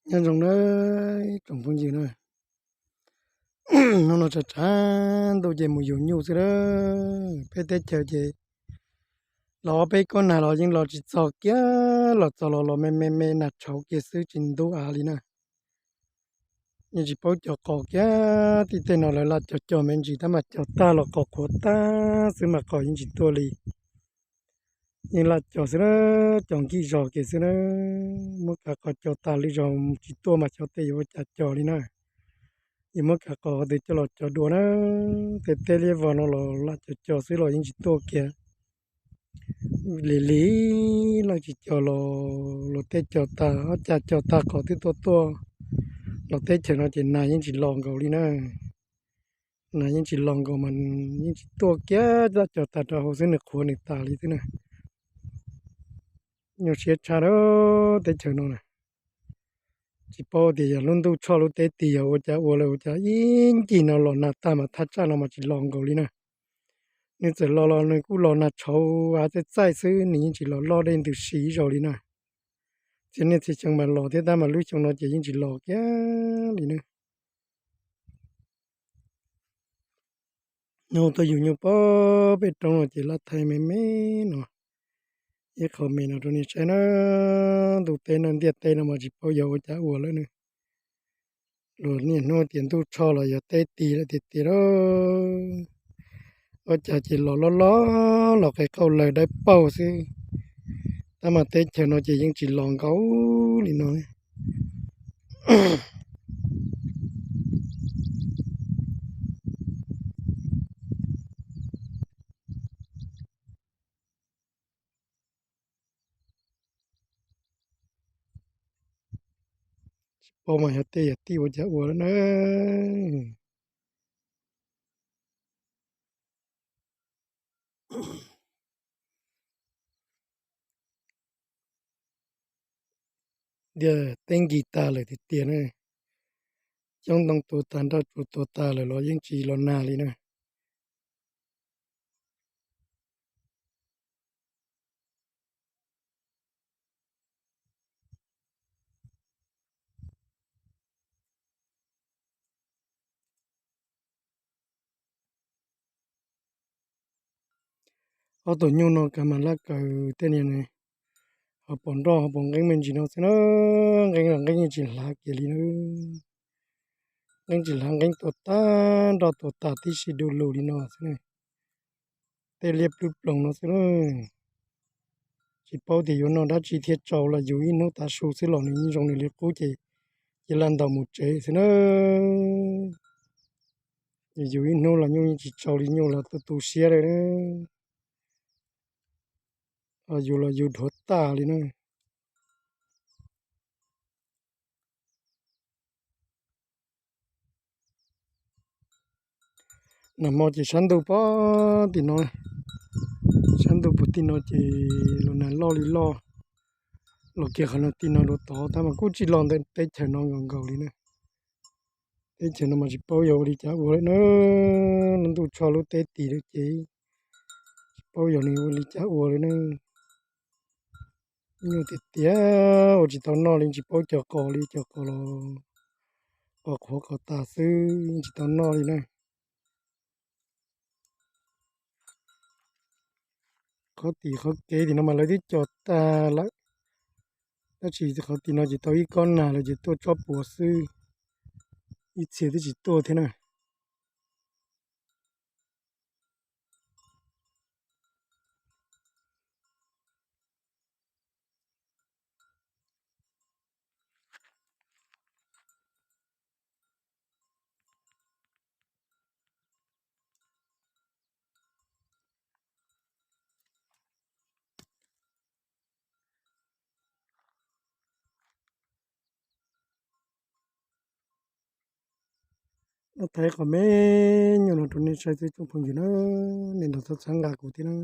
Nyob zoo nawb tsoom phooj ywg na, hnub no tshav tshav ntuj ces mus yug nyuj xwb na. Peb teb chaws ces los ob peb kob nag los yeej los tsis txog kiag, los txog los los me me me nag tshauv kiag xwb tsis ntub av li na. Yeej tsis paub cog qos kiag, tib tej no lawv laj cog cog me ntsis tab mas cog tag los qos qhuav tag xwb mas qos yeej tsis tuaj li. Yeej laj cog xwb na, cog nkij zog kiag xwb na. Muab kav qos cog tag lwm zaus tsis tuaj mas xyov tej yuav ua cas cog li na. Yuav muab kav qos qhov twg coj los cog dua na. Tej teb liab vog no los laj cog cog xwb los yeej tsis tuaj kiag. Lig lig, laj tsis cog los luag tej cog tag, ob cag cog tag qos twb tuaj tuaj. Los teb chaws no ces nag yeej tsis los nkaus li na. Nag yeej tsis los nkaus mas yeej tsis tuaj kiag, laj cog tag rau hauv xwb nws qhuav nws tas li xwb na. Nyuaj siab tshaj teb chaws no na. Tsis paub tias yog lub ntuj tshoj lub teb tis yog ua cas ua lawm ua cas ib ncig no los nag tag mas thaj tsam no mas tsis los nkaus li na. Nws txawm los los nws kuj los nag tshauv av txaij txaij xwb, nws yeej tsis los loj dej ntws si ib zaug li na. Txhia niaj txhia xyoo mas los thiab tab mas lub xyoo no ces yeej tsis los kiag li na. Nws tuaj yug nyuj pem peb roob no ces laj thaij me me no, ib qho me no rau nej saib na. Ntuj teb no ntiaj teb no mas tsis paub yog ua cas ua lawm na. Luag niaj hnub tias ntuj tshoj los yog teb tis lawm tiag tiag lauj. Ua cas ces los loj loj los qe qauj lawg dawb paug xwb, tab mas teb chaws no ces yeej tsis los nkaus li no. Tsis paub mas yog tej yog tij ua cas ua lawm na. Ntiaj teb nkig tag lawm tiag tiag na. Xyoob ntoo tuag tag, nroj tsuag tuag tag lawm los yeej tsis los nag li na. Ob tug nyuj no kav mas laj kaws tej niag ne, ho pom nroj ho pom nqeeb me ntsis no xwb na. Nqeeb los nqeeb yeej tsis hlav kiag li na. Nqeeb tsis hlav, nqeeb tuag tag nroj tuag tag tib si du lug li no xwb na. Tej liab plub ploog no xwb na. Tsis paub tias yuav noj dab tsi thiaj tsau los yug ib hnub tav su xwb los nws zoo nws li qub ces cia laj ntaus mus tsev xwb na. Yug ib hnub los nyuj yeej tsis tsau li, nyuj los tu tu siab li na. Yug los yug dhuav tag li na. Nag hmo ces sab ntuj pog tim no, sab ntuj pog tim no ces los nag loj li loj, los kiag qhov no tim no dua tod tab mas kuj tsis los ntawm teb chaws no nkaus nkaus li na. Teb chaws no mas tsis paub yog ua li cas ua lawm na, lub ntuj tsho lub teb tis lawm ces tsis paub yog nws ua li cas ua li na. Nyuaj tiag tiag, ua tsis tau noj li, tsis paub cog qos li, cog qos los qos qhuav qos tas xwb, tsis tau noj li na. Qhov tim qhov kev tim no mas lawv twb cog tag lawm, tab sis qhov tim no ces tau ib kob nag lawm ces tuaj tsob puav xwb, ib txhia twb tsis tuaj thiab na. Thaij qhov me nyuam no rau nej saib xwb tsoom phooj ywg na, nej nrog txhawb nqa kuv thiab na.